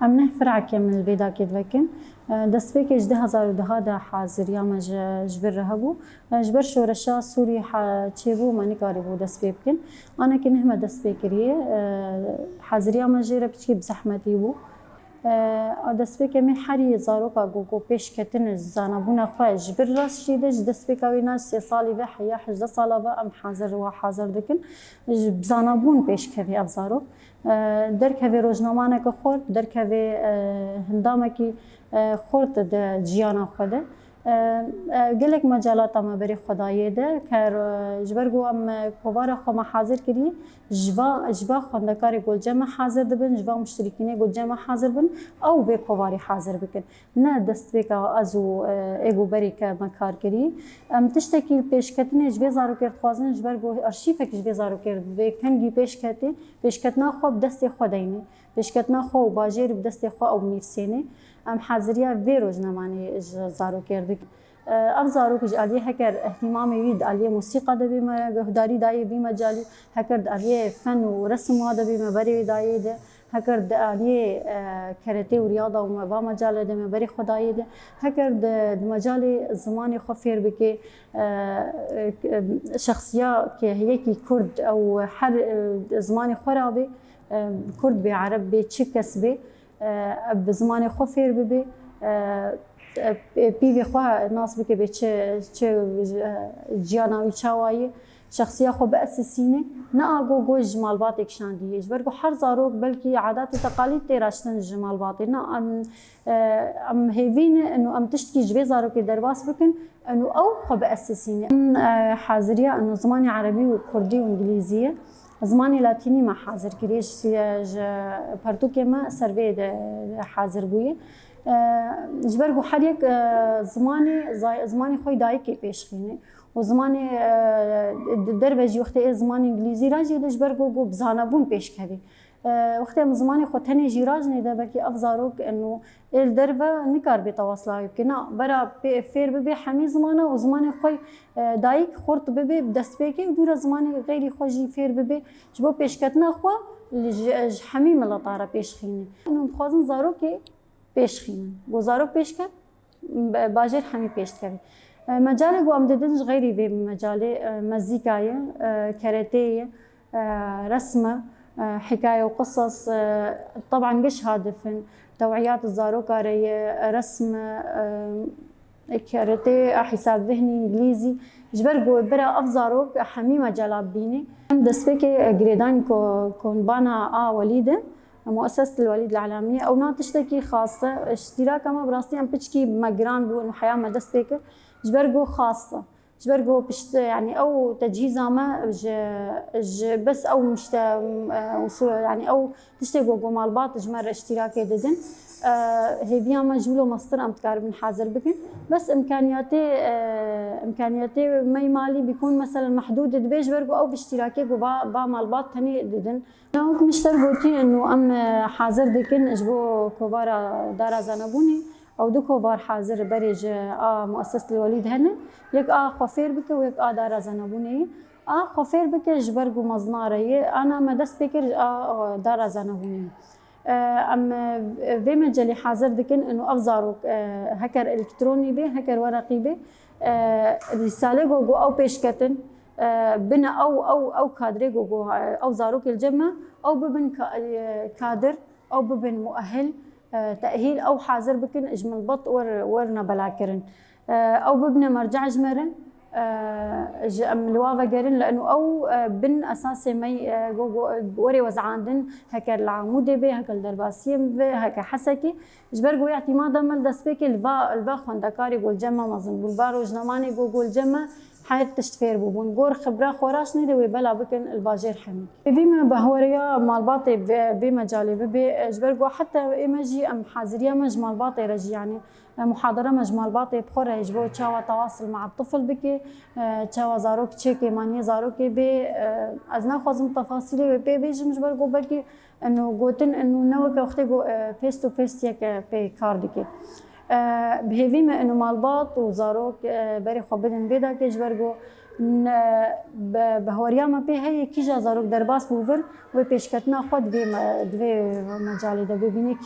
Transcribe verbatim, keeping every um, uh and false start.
Em neh fireke min li vê dakê divekin. Destpêkê ji du hezar û deh de haziriya me ji, ji vir re hebû. Ji ber şoreşa Sûrî ha-, çêbû, me nikarîbû dest pê bikin. Anekî neh me dest pê kiriye. Haziriya me jê re piçkî bi zehmetî bû. A destpêkê me herî zaroka ku, ku pêş ketine ji zanabûna xwe ji vir re şî de, ji destpêka wê na ji sê salî ve heya hejdeh sala ve em hazir wa hazir dikin. Ji, bi zanabûn pêş kevê ev zarok. E, derkevê rojnamaneke xurt, derkevê, e, hindamekî, e, xurt di jiyana xwe de. E, e, gelek mecalata me berê xwe dayê de, ker, e, ji ber ku em, e, kovara xwe me hazir kirî, ji va, ji va xwendekarê ku li cem me hazir dibin, ji va muşterîkînê ku li cem me hazir bin, ew vê kovarî hazir bikin. Ne destpêka ez û, e, ê ku berê ke me kar kirî. Em tiştekî li pêşketinê ji vê zarokê dixwazin, ji ber ku arşîvek ji vê zarokê divê kengî pêş ketê, pêşketina xwe bi destê xwe deyne. Pêşketina xwe û bajêr bi destê xwe ew nivîsêne. Em haziriya vê rojnamanê ji zarokê dikin. E, ev zarok ji aliyê heker îhtîmamê wî di aliyê musîqa de bê me guhdarî dayê vî mecalî, heker di aliyê fen û resim wa de bê me berê wê dayê de, heker di aliyê, e, keretê û riyada û me va mecalê de me berê xwe dayê de, heker di, di mecalê zimanê xwe fêr bikê, e, e, şexsiya ke yekî kurd ew her, e, zimanê xwe ra bê, e, kurd bê, ereb bê, çi kes bê, e, bi zimanê xwe fêr bibe, e, e, pîvê xwe nas bike bê çi, çi, e, ciyana wî çawa ye, şexsiya xwe biesisîne, ne a go go ji malbatê kişandî ye. Ji ber ku her zarok belkî adat û teqalîd tê raştin ji malbatê. Ne, em, e, em hêvî ne, û em tiştkî ji vê zarokê derbas bikin, û ew xwe biesisîne. Em, e, haziriya, û zimanê erebî û kurdî û îngilîzî ye. Zimanê latînî me hazir kiriye, ji, ji pertûkê me ser vê de hazir bûye. E, ji ber ku her yek, e, zimanê, zay-, zimanê xwe yê dayikê pêşxîne û zimanê, e, de-, derve jî wextê ê zimanê îngilîzî re jî de ji ber ku, ku bi zanebûn pêşkevî. E, wextê em zimanê xwe tenê jî rajinê de belkî ev zarok û ê li derve nikar bê tewasla wê bike. Na, bera pê-, fêr bibe hemî zimana û zimanê xwe, e, dayik xurt bibe bi destpêkê û dû re zimanê xeyrî xwe jî fêr bibe. Ji bo pêşketina xwe li ji, ji hemî mileta re pêşxîne. Û dixwazin zarokê pêşxînin. Ku zarok pêşket, be-, bajêr hemî pêş dikevin. E, mecalê ku em didin ji xeyrî vê mecalê, e, mezîka ye, e, keretê ye, e, resm e, e, hikaye û qisas, e, teban giş hadif in, tewiyat zaroka re ye, resm e, e, keretê a hîsab zihnî, îngilîzî. Ji ber ku bira ev zarok hemî mecala bibîne. Em destpêkê girêdanî ko-, konbana a Welîd e, Muesseset el Welîd el Alamiye. Ew na tiştekî xas e. Îştîraka me bi rastî em piçkî me giran bû, û heya me dest pê kir. Ji ber ku xas e. Ji ber ku pişt, yanî ew tecihîza me ji, ji bes ew mişte, e, usul, yanî ew tiştê ku, ku malbat ji me re îştîrakê didin. E, hêviya me ji wilo mestir em dikaribin hazir bikin. Bes imkaniyatê, e, imkaniyatê me yê malî bîkon meselen mehdûd dibe ji ber ku ew bi îştîrakê ku va, va malbat tenê didin. Wek min ji te re gotî, û em, e, hazir dikin ji bo kovara dara zanebûnê. Ew du kovar hazir berê ji a Muesseset el Welîd hene. Yek a xwe fêr bike û yek a dara zanebûnê ye. A xwe fêr bike ji ber ku mezina re ye. Ana me dest pê kir ji a, e, dara zanebûnê ye. E, em, e, vê mecelê hazir dikin, û ev zarok, e, heker elektronî bê, heker wereqî bê. E, rîsalê ku, ku ew pêş ketin, e, bine ew, ew, ew kadrê ku, ku, e, ew zarokê li cem me, ew bibin ka-, e, kadir, ew bibin muehil, e, tehîl, ew hazir bikin, ji milbat wer-, werine belakirin. E, ew bibine merce'ê ji me re, e, ji em li wa vegerin, li eno ew, e, bin esasê me, e, go, go, werê wezandin, heke li Amûdê be, heke li Derbasiyê be, heke Hesekê. Ji ber ku wê îtîmada me li destpêkê li va, li va xwendekarê ku li cem me mezin bû, li va rojnamanê ku, ku li cem me her tişt fêr bûbûn. Gor xibra xwe raşnê de wê bela bikin li bajêr hemî. Hêvî me behweriya malbatê vê, vê mecalê bibe, ji ber ku heta ê me jî em haziriya me ji malbatê re jî, yanî, e, muhadara me ji malbatê bi xwe re ji bo çawa tewas li ma tifl bike, e, çawa zarok çêkê maniyê zarokê bê. E, ez naxwazim tefasîlê wê pê bêjim ji ber ku belkî Eno gotin, eno ne weke wextê ku, e, face to face yek, e, pê kar dike. E, bi hêvî me eno malbat û zarok, e, berê xwe bidin vê dakê ji ber ku ne, be, behweriya me pê heye kîja zarok derbas bû vir wê pêşketina xwe di vê me, di vê mecalê de bibîne.